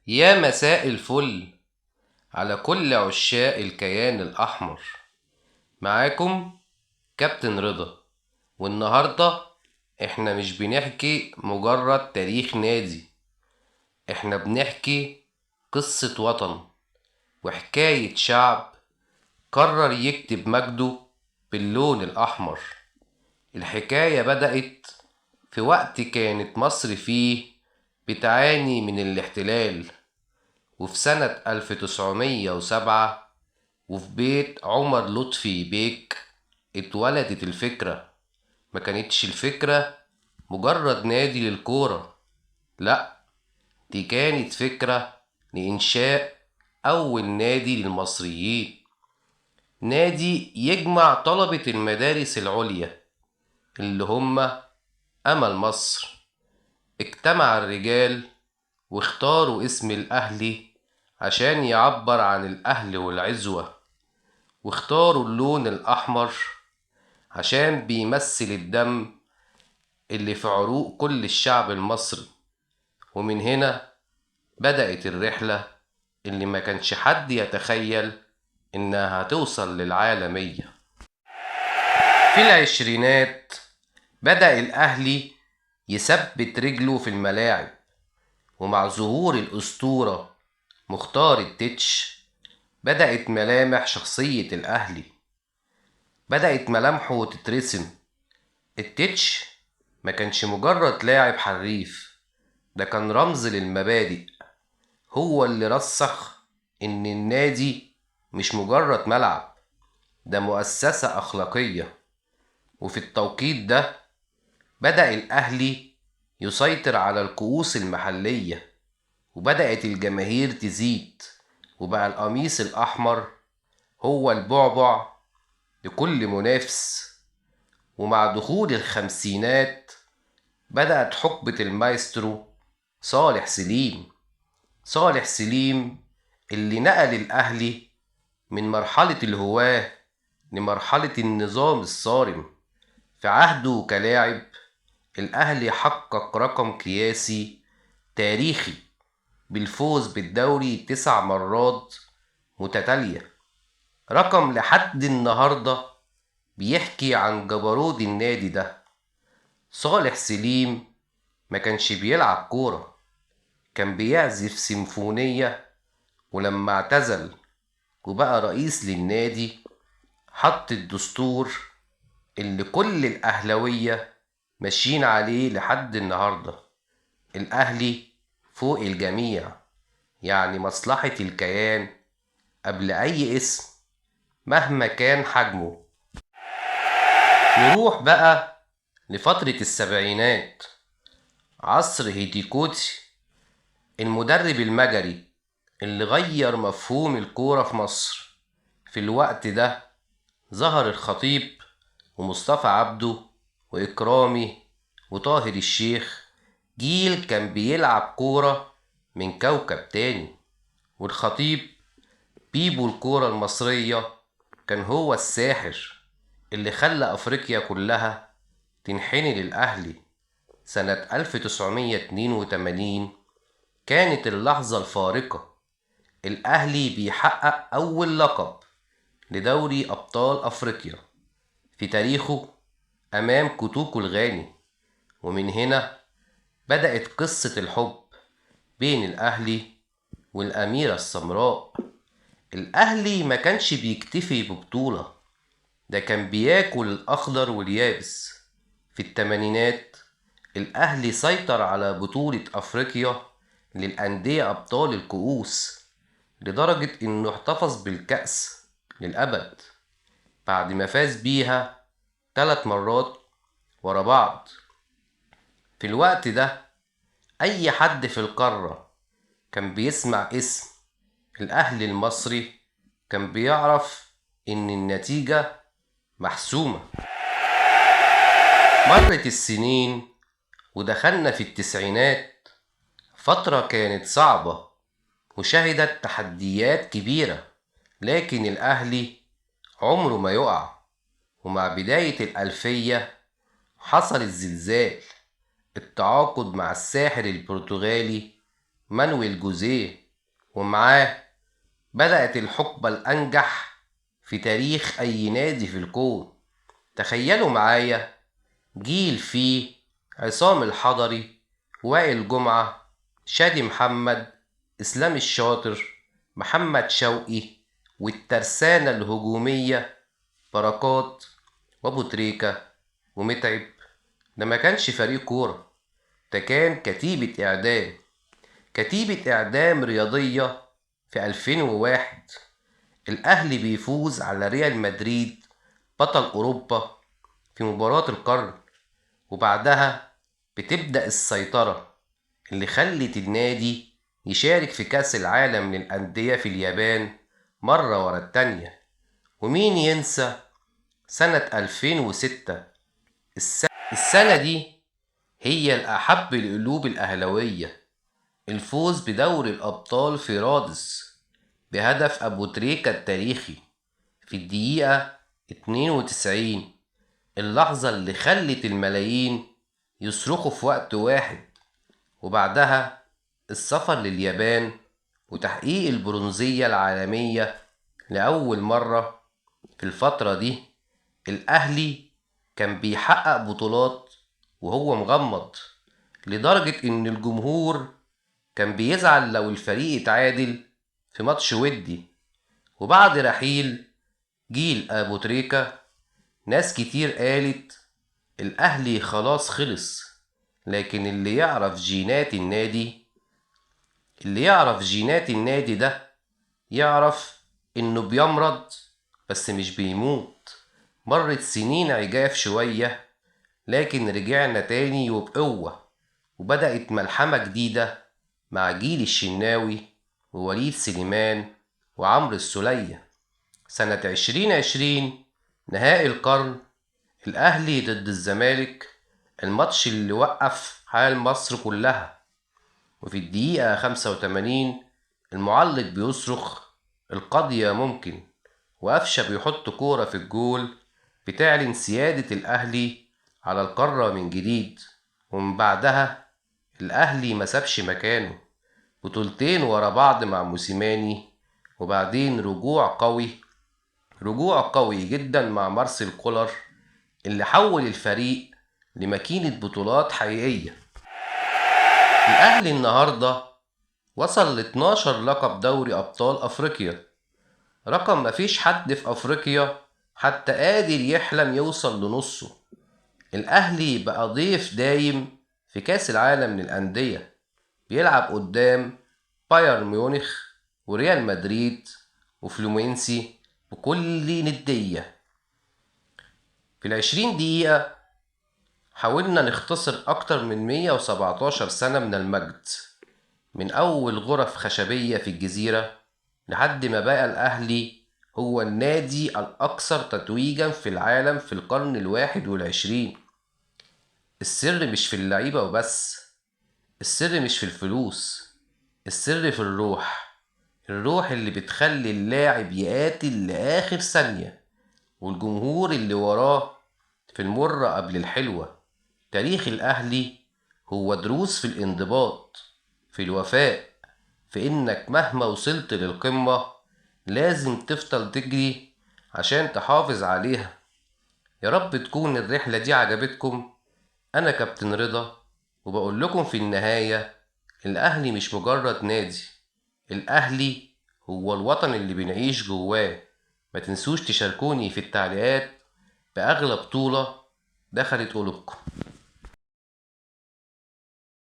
يا مساء الفل على كل عشاق الكيان الأحمر. معاكم كابتن رضا، والنهاردة احنا مش بنحكي مجرد تاريخ نادي، احنا بنحكي قصة وطن وحكاية شعب قرر يكتب مجده باللون الأحمر. الحكاية بدأت في وقت كانت مصر فيه بتعاني من الاحتلال، وفي سنة 1907 وفي بيت عمر لطفي بيك اتولدت الفكرة. ما كانتش الفكرة مجرد نادي للكورة، لا، دي كانت فكرة لإنشاء أول نادي للمصريين، نادي يجمع طلبة المدارس العليا اللي هم أمل مصر. اجتمع الرجال واختاروا اسم الأهلي عشان يعبر عن الأهل والعزوة، واختاروا اللون الأحمر عشان بيمثل الدم اللي في عروق كل الشعب المصري. ومن هنا بدأت الرحلة اللي ما كانش حد يتخيل إنها هتوصل للعالمية. في العشرينات بدأ الأهلي يثبت رجله في الملاعب، ومع ظهور الأسطورة مختار التتش بدأت ملامح شخصية الأهلي، بدأت ملامحه تترسم. التتش ما كانش مجرد لاعب حريف، ده كان رمز للمبادئ، هو اللي رسخ إن النادي مش مجرد ملعب، ده مؤسسة أخلاقية. وفي التوقيت ده بدأ الأهلي يسيطر على الكؤوس المحلية، وبدأت الجماهير تزيد، وبقى القميص الأحمر هو البعبع لكل منافس. ومع دخول الخمسينات بدأت حقبة المايسترو صالح سليم. صالح سليم اللي نقل الأهلي من مرحلة الهواة لمرحلة النظام الصارم. في عهده كلاعب الأهلي حقق رقم قياسي تاريخي بالفوز بالدوري 9 مرات متتالية، رقم لحد النهاردة بيحكي عن جبروت النادي ده. صالح سليم ما كانش بيلعب كورة، كان بيعزف سيمفونية، ولما اعتزل وبقى رئيس للنادي حط الدستور اللي كل الأهلاوية ماشيين عليه لحد النهاردة: الأهلي فوق الجميع، يعني مصلحة الكيان قبل أي اسم مهما كان حجمه. نروح بقى لفترة السبعينات، عصر هيديكوتي المدرب المجري اللي غير مفهوم الكورة في مصر. في الوقت ده ظهر الخطيب ومصطفى عبده وإكرامي وطاهر الشيخ، جيل كان بيلعب كورة من كوكب تاني. والخطيب بيبو الكورة المصرية كان هو الساحر اللي خلى أفريقيا كلها تنحني للأهلي. سنة 1982 كانت اللحظة الفارقة، الأهلي بيحقق أول لقب لدوري أبطال أفريقيا في تاريخه أمام كوتوكو الغاني. ومن هنا بدأت قصة الحب بين الأهلي والأميرة السمراء. الأهلي ما كانش بيكتفي ببطولة، ده كان بياكل الأخضر واليابس. في الثمانينات الأهلي سيطر على بطولة أفريقيا للأندية أبطال الكؤوس، لدرجة إنه احتفظ بالكأس للأبد بعد ما فاز بيها 3 مرات ورا بعض. في الوقت ده أي حد في القارة كان بيسمع اسم الأهلي المصري كان بيعرف إن النتيجة محسومة. مرت السنين ودخلنا في التسعينات، فترة كانت صعبة وشهدت تحديات كبيرة، لكن الأهلي عمره ما يقع. ومع بداية الألفية حصل الزلزال، التعاقد مع الساحر البرتغالي مانويل جوزيه، ومعاه بدأت الحقبة الأنجح في تاريخ أي نادي في الكون. تخيلوا معايا جيل فيه عصام الحضري، وائل جمعة، شادي محمد، إسلام الشاطر، محمد شوقي، والترسانة الهجومية بركات وأبو تريكة ومتعب. ده ما كانش فريق كورة، ده كان كتيبة إعدام، كتيبة إعدام رياضية. في 2001 الأهلي بيفوز على ريال مدريد بطل أوروبا في مباراة القرن، وبعدها بتبدأ السيطرة اللي خلت النادي يشارك في كأس العالم للأندية في اليابان مرة ورا التانية. ومين ينسى سنة 2006؟ السنة دي هي الأحب لقلوب الأهلاوية، الفوز بدوري الأبطال في رادس بهدف أبو تريكة التاريخي في الدقيقة 92، اللحظة اللي خلت الملايين يصرخوا في وقت واحد. وبعدها السفر لليابان وتحقيق البرونزية العالمية لأول مرة. في الفترة دي الأهلي كان بيحقق بطولات وهو مغمض، لدرجة إن الجمهور كان بيزعل لو الفريق اتعادل في ماتش ودي. وبعد رحيل جيل أبو تريكة ناس كتير قالت الأهلي خلاص خلص، لكن اللي يعرف جينات النادي، اللي يعرف جينات النادي ده يعرف إنه بيمرض بس مش بيموت. مرت سنين عجاف شوية، لكن رجعنا تاني وبقوة، وبدأت ملحمة جديدة مع جيل الشناوي ووليد سليمان وعمرو السولية. سنة 2020 نهائي القرن، الأهلي ضد الزمالك، الماتش اللي وقف حال مصر كلها. وفي الدقيقة 85 المعلق بيصرخ القضية ممكن، وقفشة بيحط كورة في الجول بتعلن سيادة الأهلي على القارة من جديد. ومن بعدها الأهلي ما سابش مكانه، بطولتين ورا بعض مع موسيماني، وبعدين رجوع قوي، رجوع قوي جدا مع مارسيل كولر اللي حول الفريق لماكينة بطولات حقيقية. الأهلي النهاردة وصل ل 12 لقب دوري أبطال أفريقيا، رقم مفيش حد في أفريقيا حتى قادر يحلم يوصل لنصه. الأهلي بقى ضيف دايم في كأس العالم للأندية، بيلعب قدام بايرن ميونخ وريال مدريد وفلومينسي بكل ندية. في 20 دقيقة حاولنا نختصر أكتر من 117 سنة من المجد، من أول غرف خشبية في الجزيرة لحد ما بقى الأهلي هو النادي الأكثر تتويجا في العالم في القرن 21. السر مش في اللعيبة وبس، السر مش في الفلوس، السر في الروح، الروح اللي بتخلي اللاعب يقاتل لآخر ثانية، والجمهور اللي وراه في المرة قبل الحلوة. تاريخ الأهلي هو دروس في الانضباط، في الوفاء، في إنك مهما وصلت للقمة لازم تفضل تجري عشان تحافظ عليها. يا رب تكون الرحلة دي عجبتكم. أنا كابتن رضا، وبقول لكم في النهاية الأهلي مش مجرد نادي، الأهلي هو الوطن اللي بنعيش جواه. ما تنسوش تشاركوني في التعليقات بأغلى بطولة دخلت قلوبكم.